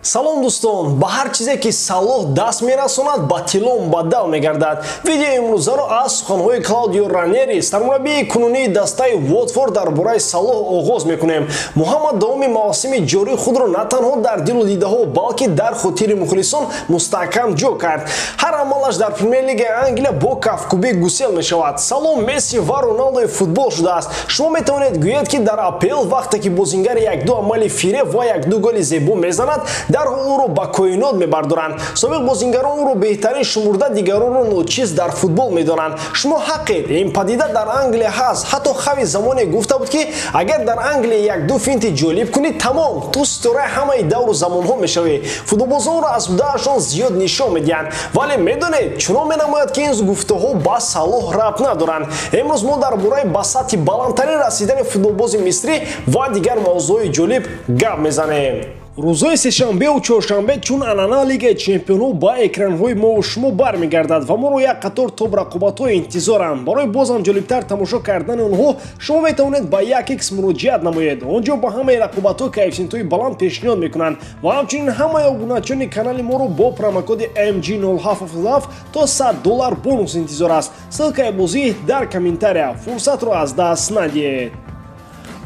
Салом дӯстон, ба ҳар чизе ки Салоҳ даст мерасонад, ба тилло мубаддал мегардад. Видеои имрӯзаро аз суханҳои Клаудио Ранери, сармураббии кунунии дастаи Уотфорд, дар бораи Салоҳ оғоз мекунем. Муҳаммад давоми мавсими ҷории худро на танҳо дар дилу дидаҳо, балки дар хотири мухлисон мустаҳкам ҷо кард. Ҳар амалаш дар Премер-лигаи Англия бо кафкӯбӣ гусел мешавад. Салоҳ Месси ва Роналдои футбол шудааст. Шумо метавонед гӯед, ки дар АПЛ вақте ки бозингари якду амали фиреб ва якду голи зебо мезанад, дарҳол ӯро ба коинот мебардоранд. Собиқ бозингарон ӯро беҳтарин шумурда, дигаронро ночиз дар футбол медонанд. Шумо ҳақед, ин падида дар Англия ҳаст. Ҳатто Хави замоне гуфта буд, ки агар дар Англия якду финти ҷолиб кунӣ, тамом, ту ситораи ҳамаи давру замонҳо мешавӣ. Футболбозонро аз ҳудаашон зиёд нишон медиҳанд, вале медонед, чунон менамояд, ки ин гуфтаҳо ба Салоҳ рабт надоранд. Имрӯз мо дар бораи ба сатҳи баландтарин расидани футболбози мисрӣ ва дигар мавзӯъҳои ҷолиб гап мезанем. Рӯзҳои сешанбеу чоршанбе чун анъана Лигаи чемпионҳо ба экранҳои мову шумо бармегардад ва моро як қатор топ-рақобатҳо интизоранд. Барои бозам ҷолибтар тамошо кардани онҳо шумо метавонед ба 1x муроҷиат намоед. Он ҷо ба ҳамаи рақобатҳо коэффисиентҳои баланд пешниҳод мекунанд ва ҳамчунин ҳамаи обуначиёни канали моро бо промокоди MG0777 то $100 бонус интизор аст. Ссылкаи бозӣ дар комментария. Фурсатро аз даст надиҳед.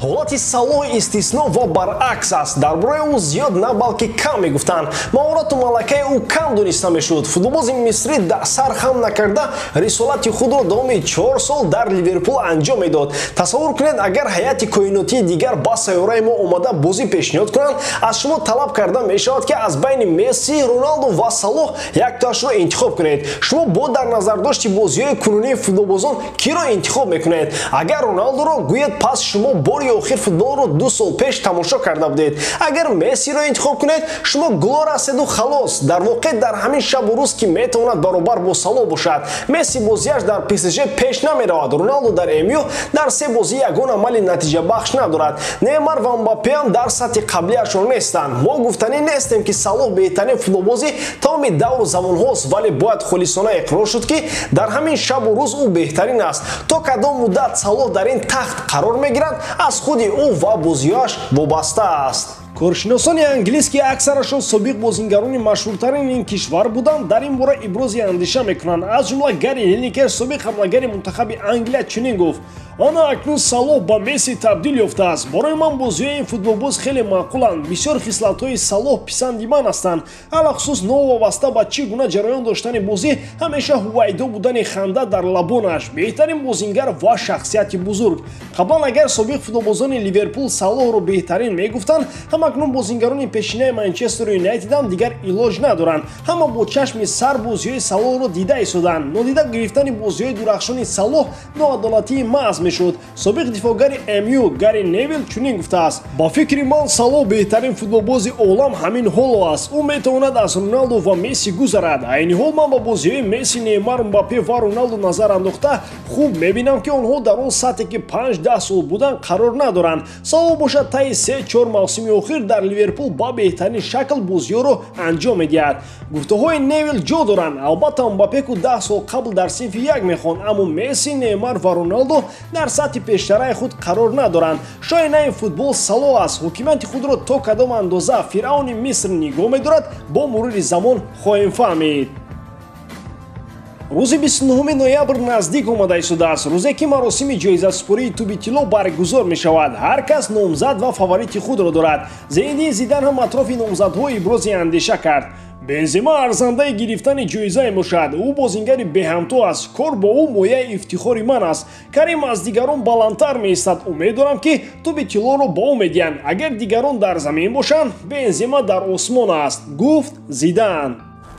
Ҳолати Салоҳ истисно ва баръакс аст. Дар бораи ӯ зиёд на, балки кам мегуфтанд. Маҳорату малакаи ӯ кам дониста мешуд. Футболбози мисрӣ сар хам накарда рисолати худро давоми 4 сол дар Ливерпул анҷом медод. Тасаввур кунед, агар ҳайати коинотии дигар ба сайёраи мо омада бозӣ пешниҳод кунанд, аз шумо талаб карда мешавад, ки аз байни Месси, Роналду ва Салоҳ яктоашро интихоб кунед. Шумо бо дар назардошти бозиҳои кунунии футболбозон киро интихоб мекунед? Агар Роналдуро гӯед, пас шумо бори охир футболро 2 сол пеш тамошо карда будед. Агар Мессиро интихоб кунед, шумо глор ҳастеду халос. Дар воқеъ дар ҳамин шабу рӯз ки метавонад баробар бо Салоҳ бошад. Месси бозиаш дар ПСЖ пеш намеравад. Роналду дар МЮ дар 3 бозӣ ягон амали натиҷабахш надорад. Неймар ва Мбаппе ҳам дар сатҳи қаблиашон нестанд. Мо гуфтанӣ нестем, ки Салоҳ беҳтарин футболбози тамоми давру замонҳост, вале бояд холисона иқрор шуд, ки дар ҳамин шабу рӯз ӯ беҳтарин аст. То кадом муддат Салоҳ дар ин тахт қарор мегирад, аз худи ӯ ва бозиҳояш вобаста аст. Коршиносони англис, ки аксарашон собиқ бозингарони машҳуртарини ин кишвар буданд, дар ин бора ибрози андеша мекунанд. Аз ҷумла Гарри Линекер, собиқ ҳамлагари мунтахаби Англия, чунин гуфт: ана акнун Салоҳ ба Месси табдил ёфтааст. Барои ман бозиҳои ин футболбоз хеле маъқуланд. Бисёр хислатҳои Салоҳ писанди ман ҳастанд. Алахусус новобаста ба чӣ гуна ҷараён доштани бозӣ, ҳамеша ҳувайдо будани ханда дар лабонаш. Беҳтарин бозингар ва шахсияти бузург. Қаблан агар собиқ футболбозони Ливерпул Салоҳро беҳтарин мегуфтанд, ҳамакнун бозингарони пешинаи Манчестер Юнайтедам дигар илоҷ надоранд. Ҳама бо чашми сар бозиҳои Салоҳро дида истоданд. Нодида гирифтани бозиҳои дурахшони Салоҳ ноадолатии маҳз мешуд. Собиқ дифоъгари МЮ Гарри Невил чунин гуфтааст: ба фикри ман Салоҳ беҳтарин футболбози олам ҳамин ҳоло аст. Ӯ метавонад аз Роналду ва Месси гузарад. Айни ҳол ман ба бозиҳои Месси, Неймар, Мбаппе ва Роналду назар андохта хуб мебинам, ки онҳо дар он сатҳе ки 5-10 сол буданд қарор надоранд. Салоҳ бошад таи 3-4 мавсими охир дар Ливерпул ба беҳтарин шакл бозиҳоро анҷом медиҳад. Гуфтаҳои Невил ҷо доранд. Албатта Мбаппе ку 10 сол қабл дар синфи 1 мехонд, аммо Месси, Неймар ва Роналду дар сатҳи пештараи худ қарор надоранд. Шоҳи нави футбол Салоҳ аст. Ҳукумати худро то кадом андоза фиръавни Миср нигоҳ медорад, бо мурури замон хоҳем фаҳмид. Рӯзи 29 ноябр наздик омада истодааст, рӯзе ки маросими ҷоизасупории тӯби тилло баргузор мешавад. Ҳар кас номзад ва фаворити худро дорад. Зинедин Зидан ҳам атрофи номзадҳо ибрози андеша кард. Бензема арзандаи гирифтани ҷоизае мешавад. Ӯ бозингари беҳамто аст. Кор бо ӯ мояи ифтихори ман аст. Карим аз дигарон баландтар меистад. Умед дорам, ки тӯби тиллоро ба ӯ медиҳанд. Агар дигарон дар замин бошанд, Бензема дар осмон аст, гуфт Зидан.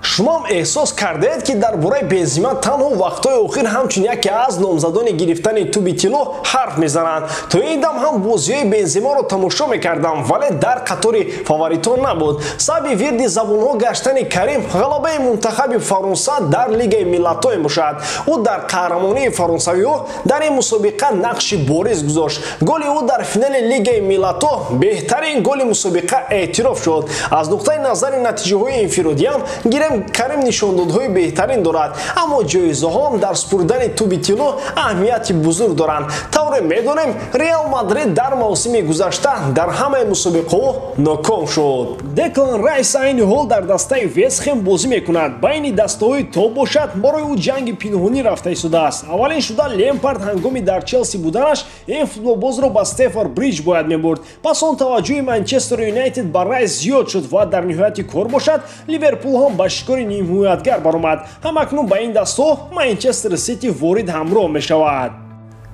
Шумоам эҳсос кардаед, ки дар бораи Бензема танҳо вақтҳои охир ҳамчун яке аз номзадони гирифтани тӯби тилло ҳарф мезананд. То ин дам ҳам бозиҳои Бенземаро тамошо мекардам, вале дар қатори фаворитон набуд. Сабаби вирди забонҳо гаштани Карим ғалабаи мунтахаби Фаронса дар Лигаи миллатҳо мебошад. Ӯ дар қаҳрамонии фаронсавиҳо дар ин мусобиқа нақши бориз гузошт. Голи ӯ дар финали Лигаи миллатҳо беҳтарин голи мусобиқа эътироф шуд. Аз нуқтаи назари натиҷаҳои инфиродиам гирем, Карим нишондодҳои беҳтарин дорад, аммо ҷоизаҳоам дар супурдани тӯби тилло аҳамияти бузург доранд. Тавре Тавре медонем, Реал Мадрид дар мавсими гузашта дар ҳамаи мусобиқаҳо ноком шуд. Деклан Райс айни ҳол дар дастаи Вестхэм бозӣ мекунад. Байни дастаҳои топ бошад, барои ӯ ҷанги пинҳонӣ рафта истодааст. Аввалин шуда Лемпард ҳангоми дар Челси буданаш ин футболбозро ба Стефорд Бриҷ бояд мебурд. Пас он таваҷҷӯҳи Манчестер Юнайтед ба Райс зиёд шуд ва дар ниҳояти кор бошад, Ливерпул ҳам ба шикори нимҳимоятгар баромад. Ҳамакнун ба ин дастҳо Манчестер Сити ворид ҳамроҳ мешавад.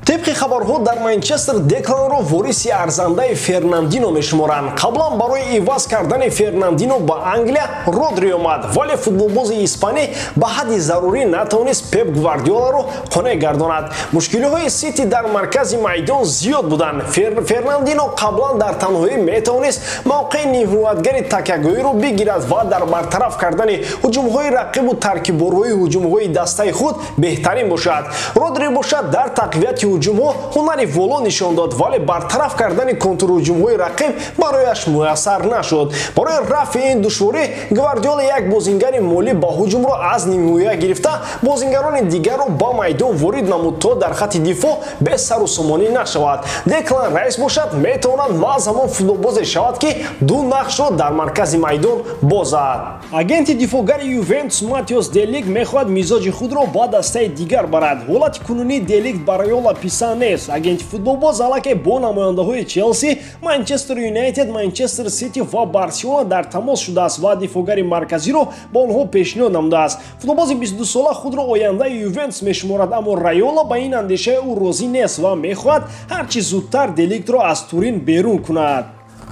Тибқи хабарҳо, дар Манчестер Декланро вориси арзандаи Фернандино мешуморанд. Қаблан барои иваз кардани Фернандино ба Англия Родри омад, вале футболбози испанӣ ба ҳадди зарурӣ натавонист Пеп Гвардиоларо қонеъ гардонад. Мушкилиҳои Сити дар маркази майдон зиёд буданд. Фернандино қаблан дар танҳоӣ метавонист мавқеи нимҳимоятгари такягоҳиро бигирад ва дар бартараф кардани ҳуҷумҳои рақибу таркибборҳои ҳуҷумҳои дастаи худ беҳтарин бошад. Родри бошад, дар тақвияти ҳуҷумҳо ҳунари воло нишон дод, вале бартараф кардани контрҳуҷумҳои рақиб барояш муяссар нашуд. Барои рафъи ин душворӣ Гвардиола як бозингари молӣ ба ҳуҷумро аз нимҳимоя гирифта, бозингарони дигарро ба майдон ворид намуд, то дар хатти дифоъ бесару сомонӣ нашавад. Деклан Райс бошад, метавонад маҳз ҳамон футболбозе шавад, ки ду нақшро дар маркази майдон бозад. Агенти дифоъгари Ювентус Матиос Деликт мехоҳад мизоҷи худро ба дастаи дигар барад. Ҳолати кунунии Деликт ба Райола писанд нест. Агенти футболбоз аллакай бо намояндаҳои Челси, Манчестер Юнайтед, Манчестер Сити ва Барселона дар тамос шудааст ва дифоъгари марказиро ба онҳо пешниҳод намудааст. Футболбози 22сола худро ояндаи Ювентус мешуморад, аммо Райола ба ин андешаи ӯ розӣ нест ва мехоҳад ҳарчи зудтар Деликтро аз Турин берун кунад.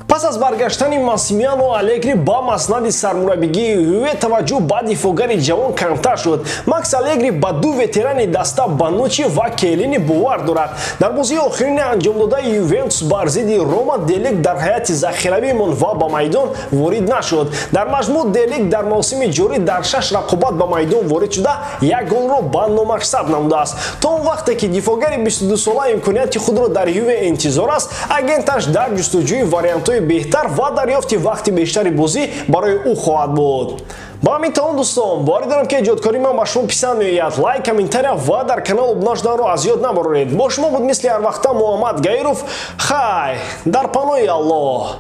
Пас аз баргаштани Массимилиано Алегри ба маснади сармураббигии Юве, таваҷҷӯҳ ба дифоъгари ҷавон камтар шуд. Макс Алегри ба ду ветерани даста, Банучи ва Келини, бовар дорад. Дар бозии охирини анҷомдодаи Ювентус бар зидди Рома Деликт дар ҳайати захиравӣ монд ва ба майдон ворид нашуд. Дар маҷмӯъ Деликт дар мавсими ҷорӣ дар шаш рақобат ба майдон ворид шуда, як голро ба номаш сабт намудааст. То он вақте ки дифоъгари 22сола имконияти худро дар Юве интизор аст, агенташ дар ҷустуҷӯи вариантҳои беҳтар ва дарёфти вақти бештари бозӣ барои ӯ хоҳад буд. Ба ҳамин тамом, дӯстон, боварӣ дорам, ки эҷодкории ман ба шумо писанд меояд. Лайк, комментария ва дар канал обуна шуданро аз ёд набароред. Бо шумо буд мисли ҳар вақта Муҳаммад Гаиров. Хай, дар паноҳи Аллоҳ.